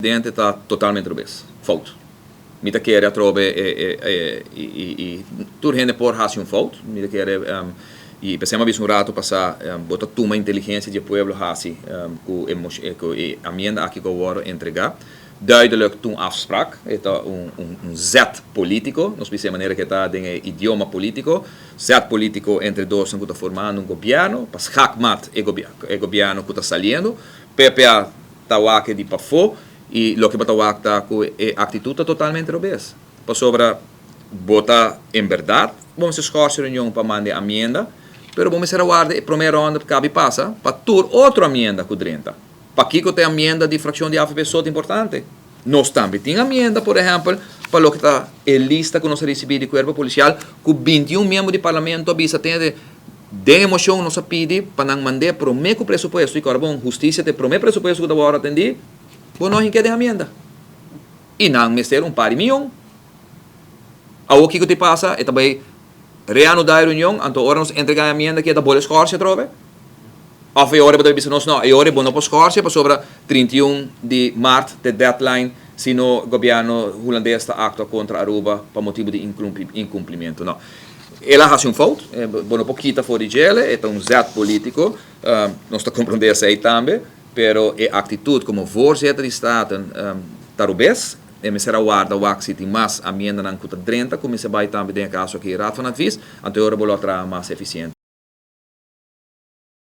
Presidente ta totalmente robes. Fout. Mi ta kere atrobe e e e i tur hende por hasi un fout. Mi ta kere i p'esei mi a bisa un rato pasá bo ta tuma inteligensia di e pueblo hasi ku e ku e amienda aki ku a wòrdu entregá. Duidelijk ta un afsprak, e ta un un zet polítiko, nos bisa e manera ku e ta den e idioma polítiko, zet polítiko entre dosnan ku ta formando un gobièrnu pa schaakmat e e gobièrnu ku ta saliendo. PPA ta wak e di pafó i loke bo ta wak ta ku e aktitut ta totalmente robes. Pasobra bo ta en bèrdat bo mester skòrsi reunion pa manda e amienda, pero bo mester a warda e promé rònda kabi pasa pa tur otro amienda ku drenta. Pakiko ta e amienda di frakshon di avp so ta importante? Nos tambe tin amienda, por ehèmpel, pa loke ta e lista ku nos a risibí di kuerpo polisial ku 21 miembro di parlamento a bisa tende. Den e mocion nos a pidi pa nan mand'é promé ku presupuesto i kòrda bon, hustisia ta e promé presupuesto ku ta wòrdu atendí, bo no hink'é den amienda. I nan mester un par di mion. Awor kiko ta pasa? E ta bai reanudá e reunion, anto ora nos entregá e amienda aki e ta bole skòrsia atrobe? Òf e ora bo ta bai bisa nos no, e ora bo no por skòrsia pasobra 31 di mart ta e deadline si no gobièrnu hulandes ta aktua kontra Aruba pa motibu di inkumplimentu. No. El a hasi un fout, bo no por kita for di djele, e ta un zet politico, nos ta comprende esey tambe, pero e actitud como voorzitter di Staten ta rubes, e mester a warda wak si tin mas amiendanan cu ta drenta cu mester bay tambe den e caso aki Raad van Advies, anto e ora bo lo a traha mas eficiente.